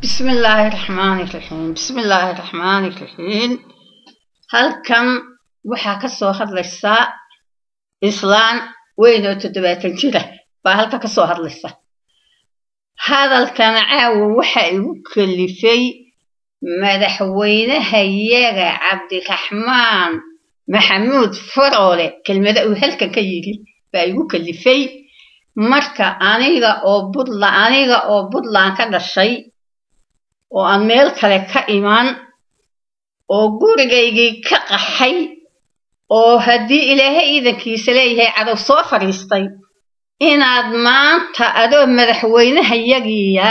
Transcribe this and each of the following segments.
بسم الله الرحمن الرحيم، بسم الله الرحمن الرحيم. Halkan waxaa ka soo hadlaysaa islaan weyn oo 70 jira baa halka ka soo hadlaysa. Hadalkan caawa waxa igu kalifay madaxweynahayaga Cabdiraxmaan Maxamuud Faroole kelmada uu halkan ka yidhi baa igu kalifay. Marka aniga oo Puntland ka dhashay oo aan meel kale ka iman oo gurigaygii ka qaxay oo haddii Ilaahay iidankiisa leeyahay cadow soo fadhiistay, inaad maanta adoo madaxweynahayagiya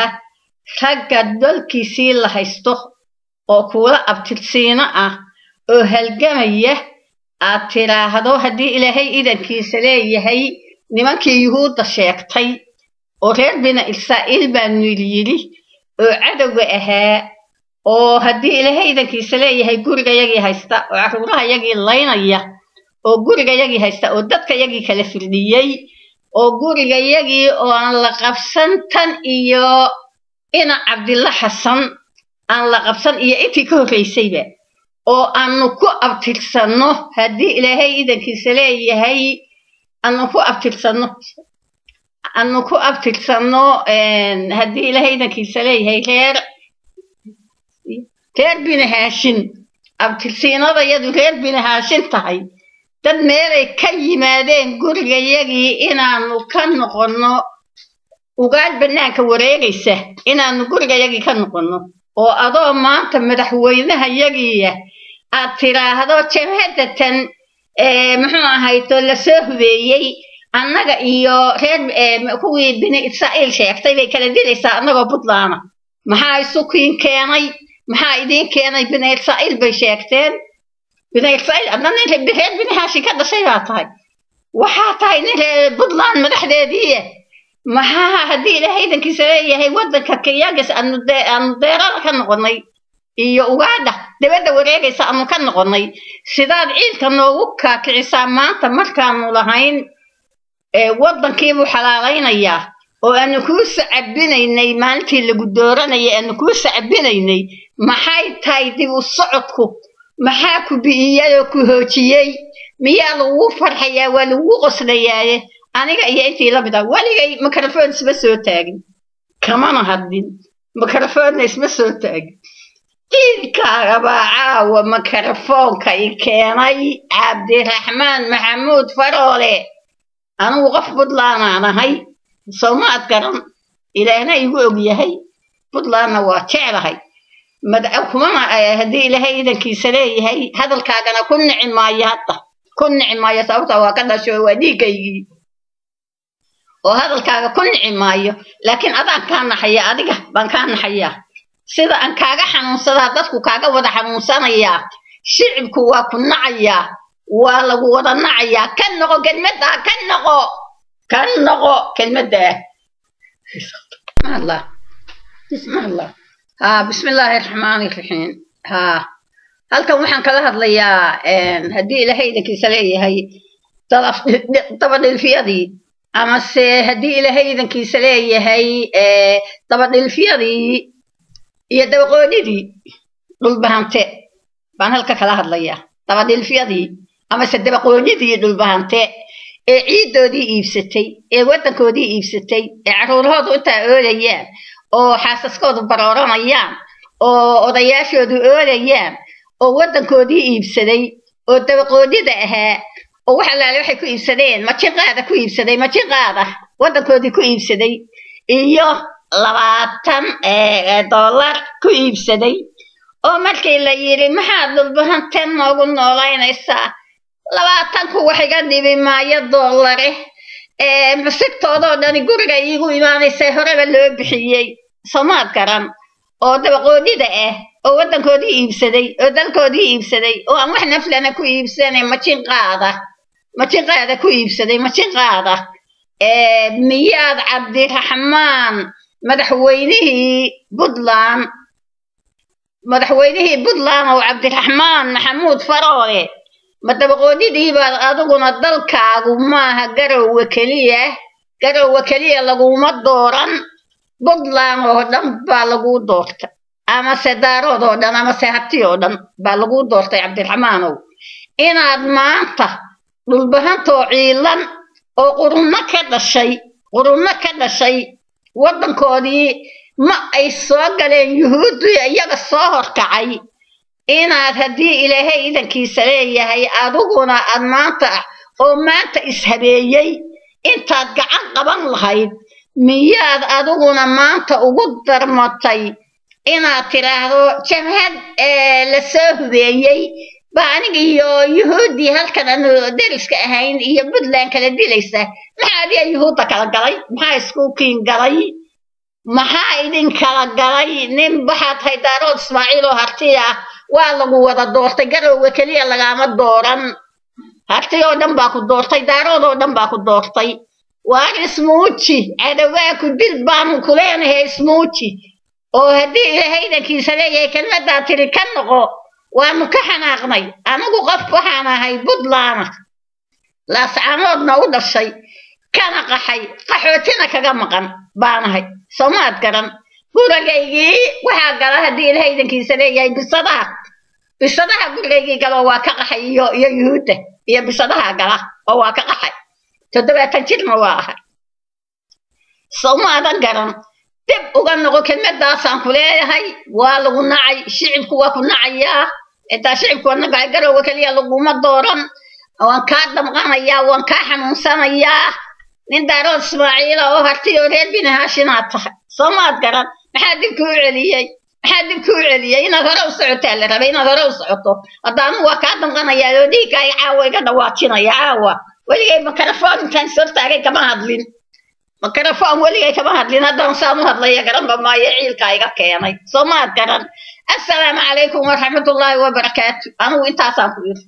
ragga dalkiisii la haysto oo kuula abtirsiino ah oo halgamaya aad tiraahdo haddii Ilaahay iidankiisa leeyahay nimankii Yuhuudda sheegtay oo reer bina Israa'iil baanu yidhi oo cadowga ahaa oo haddii Ilaahay iidankiisa leeyahay gurigayagii haysta oo carruurahayagii laynaya oo gurigayagii haysta oo dadkayagii kala firdhiyey oo gurigayagii oo aan la qabsan tan iyo ina Cabdilla Xasan aan la qabsan iyo intii ka horreysayba oo aanu ku abtirsanno haddii Ilaahay iidankiisa leeyahay aanu ku abtirsanno haddii Ilaahay iidankiisa leeyahay reer bini Haashin, abtirsiinadayadu reer bini Haashin tahay, dad meelay ka yimaadeen gurigayagii inaanu ka noqonno ugaadh bannaanka wareegaysa, inaanu gurigayagii ka noqonno oo adoo maanta madaxweynahayagiiya aad tiraahdo jabhadatan muxuu ahayto lasoo hubeeyey annaga iyo reer kuwii bini Israa'iil sheegtay bay kala dilaysaa annagoo Puntland. Maxaa isu kiin keenay? Maxaa idiin keenay? Bini Israa'iil bay sheegteen, bini Israa'iil. Adna nin reer bini Haashin ka dhashay baa tahay, waxaa tahay nin reer Puntland madaxdeedii. Maxaa haddii Ilaahay idankiisa leeyahay waddanka Kenyagas aanu deerada ka noqonay iyo Ugaadha dabadda wareegaysa aanu ka noqonay, sidaad ciidka noogu kaakicisaa maanta markaanu lahayn waddankiibuu xalaalaynayaa oo aanu kuu sacabinaynay maalintii lagu dooranayay aanu kuu sacabinaynay? Maxay tahay dib u socodku? Maxaa ku bi'iyey oo ku hoojiyey? Miyaa lagugu farxayaa? Waa lagugu qoslayaaye. Aniga iyo intii la mid ah weligay mikrafoon isma soo taagin, kamana hadlin, mikrafoonna isma soo taagin. Ciidkaaga baa caawa mikrafoonka i keenay, Cabdiraxmaan Maxamuud Faroole. Anigu qof Puntlandaan ahay, soomaad garan? Ilaahna igu og yahay, Puntlandna waa jeclahay. Kumana haddii Ilaahay idankiisa leeyahay hadalkaagana ku nici maayo, hadda ku nici maayo, sababta waa ka dhasho, waa dhiiggaygii oo hadalkaaga ku nici maayo, laakiin adaan kaa naxaya, adiga baan kaa naxayaa. Sida aan kaaga xanuunsadaa dadku kaaga wada xanuunsanayaa, shicibku waa ku nacayaa, waa lagu wada nacayaa. Ka noqo kelmaddaa, ka noqo, ka noqo kelmaddaa. Allah, bismillah, ha, bismillaahi raxmaani raxiim. Ha, halkan waxaan kala hadlayaa haddii Ilaahay idankiisa leeyahay dabadhilfyadii amase haddii Ilaahay idankiisa leeyahay dabadhilfyadii iyo dabaqoonidii Dhulbahante baan halka kala hadlayaa. Dabadhilfyadii amase dabaqoonidii Dhulbahante ee ciiddoodii iibsatay ee waddankoodii iibsatay ee carruurahoodu intaa oodayaan oo xaasaskoodu barooranayaan oo odayaashoodu oodayaan oo waddankoodii iibsaday oo dabaqoonida ahaa oo wax allaale waxay ku iibsadeen majinqaada ku iibsaday, majinqaada waddankoodii ku iibsaday iyo $20 ku iibsaday oo markii la yidhi maxaad Dhulbahanteen noogu noolaynaysaa, 20-ku wax iga dhibi maayo dollare, sigtoodoo dhani guriga iigu imaanaysa horeba loo bixiyey, soomaad garan? Oo dabaqoonida ah oo waddankoodii iibsaday oo dalkoodii iibsaday oo aan wax naflana ku iibsanay, majinqaada, majinqaada ku iibsaday, majinqaada. Miyaad Cabdiraxmaan madaxweynihii Puntland, madaxweynihii Puntland oo Cabdiraxmaan Maxamuud Faroole, ma dabaqoonidii baad adiguna? Dalkaagu maaha Garowe keliya, Garowe keliya laguma dooran. Puntland oo dhan baa laguu doortay, amase Daarood oo dhan, amase Harti oo dhan baa laguu doortay. Cabdiraxmaanow, inaad maanta Dhulbahantoo ciilan oo qurunno ka dhashay, qurunno ka dhashay, waddankoodii ma ay soo galeen Yuhuuddu iyaga soo horkacay, inaad haddii Ilaahay idankiisa leeyahay adiguna aad maanta oo maanta ishabeeyey intaad gacan qaban lahayd, miyaad adiguna maanta ugu darmatay inaad tidhaahdo jabhad lasoo hubeeyey baa aniga iyo Yuhuuddii halkan aanu deriska ahayn iyo Puntland kala dilaysa? Maxaa adiga Yuhuudda kala galay? Maxaa isku kiin galay? Maxaa idin kala galay? Nin waxaad tahay Daarood Ismaaciil oo Harti ah. Waa lagu wada doortay, Garowga keliya lagaama dooran. Harti oo dhan baa ku doortay, Daarood oo dhan baa ku doortay. Waar ismuuji, cadowaa ku dil baanu ku leenahay. Ismuuji oo haddii Ilaahay idankiisa leeyahay kelmaddaa tiri ka noqo. Waanu ka xanaaqnay. Anigu qof waxaan ahay Puntland, Laascaanoodna u dhashay, kana qaxay, qaxootina kaga maqan baanahay. Soomaad garan? Gurigaygii waxaa gala haddii Ilaahay idankiisa leeyahay bisadaha, bisadaha gurigaygii galo. Waa ka qaxay, iyo Yuhuudda iyo bisadaha gala oo waa ka qaxay. 70 jirna waa ahay. Soomaadan garan? Dib uga noqo kelmadaasaan ku leeyahay. Waa lagu nacay, shicibku waa ku nacayaa. Intaa shicibku waa nacay, Garowga keliya laguma dooran. Waan kaa damqanayaa, waan kaa xanuunsanayaa. Nin Daarood Ismaaciila oo Harti oo reer Bini Haashinaad tahay. Soomaad garan? Maxaa dib kuu celiyey? Maxaa dib kuu celiyey? Inaad hore u socotaa la rabay, inaad hore u socoto. Hadda anigu waa kaa damqanayaa oo dhiiggaaga caawa iga dhawaajinaya. Caawa weligay makarafoon intaan soo taagay kama hadlin, makarafoon weligay kama hadlin. Haddaan saan u hadlaya garanba maayo, ciilkaa iga keenay. Soomaad garan? Assalaamu calaykum waraxmatullaahi wabarakaatu. Anigu intaasaan ku yiri.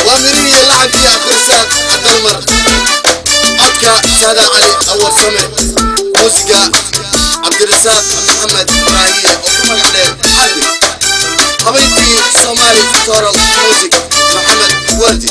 Waa mirihii lacagkii Cabdirasaaq Dalmar, codka Saada Cali Awarsame, muusiga Cabdirasaaq Maxamed Raahiye oo ku magac dheer Xarbi, habayntii Somali Toral Music Maxamed Wardi.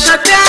Dadka.